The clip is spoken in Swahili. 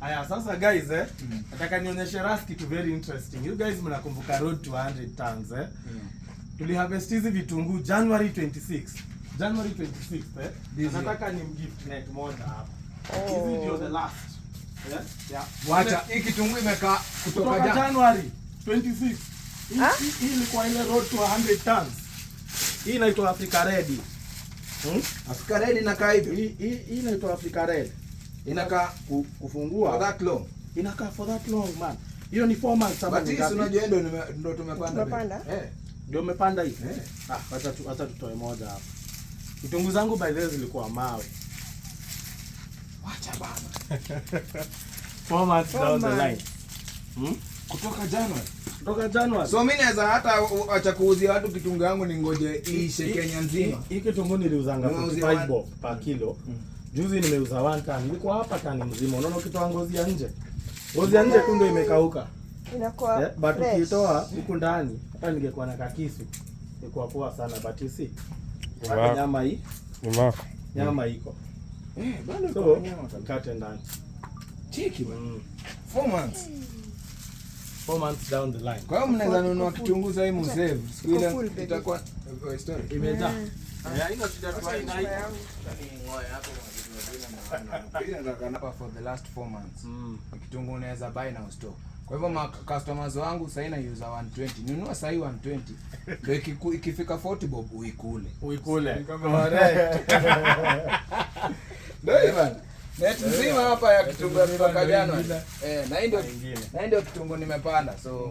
Aya, sasa guys, nataka nionyeshe Ras kitu very interesting. You guys mnakumbuka Road to 100 Tons, eh? Tuliharvest hizi vitunguu January 26. January 26, eh? This Na nataka ni mgift net moja hapa. Hizi ndio the last. Yeah? Yeah. Wacha hii kitunguu imekaa kutoka Kutoka jana. January 26. Hii Ah? hii ilikuwa ile Road to 100 Tons. Hii inaitwa Africa Red. Africa Red inakaa hivyo. Hii inaitwa Africa Red. Inakaa Kufungua for that long. Inakaa for that long, man. Hiyo ni 4 months ama But ni hii si ngapi? unajua ndio tumepanda. Tumepanda? Eh. Ndio umepanda hii? Eh. Ah, acha tutoe moja hapa. Vitunguu zangu by the way zilikuwa mawe. Wacha bana. 4 months 4 down the months. line. Kutoka January. Kutoka January. So mimi naweza hata acha kuuzia watu kitunguu yangu ningoje iishe Kenya nzima. Hii kitunguu niliuzanga Nimeuzia 45 bob per kilo. Juzi nimeuza 1 ton. Ilikuwa hapa tani mzima. Unaona ukitoa ngozi ya nje. Ngozi ya nje tu ndio imekauka. Inakuwa Eh, but fresh. ukiitoa huku ndani hata ningekuwa na kakisu ingekuwa poa sana, but you see. Hata nyama hii, Ni mako. nyama iko. Eh, bado So, iko nyama kabisa. kate ndani. Cheki bana. 4 months. 4 months down the line. Kwa hiyo mnaweza nunua kitunguu sasa hivi msave. Siku ile Iko full, baby. itakuwa story. Imejaa. Eh, haina shida tu, haina Nyama yangu. Hii nataka hapa for the last 4 months. Kitunguu unaweza buy na store. Kwa hivyo ma customers wangu sasa nauza 120. Nunua sasa 120. Ndio ikifika 40 bob uikule. Uikule. Correct. Ndio hivyo. Net nzima hapa ya kitunguu ya kutoka jana. Eh, na hii ndio Ingine. na hii ndio kitunguu nimepanda. So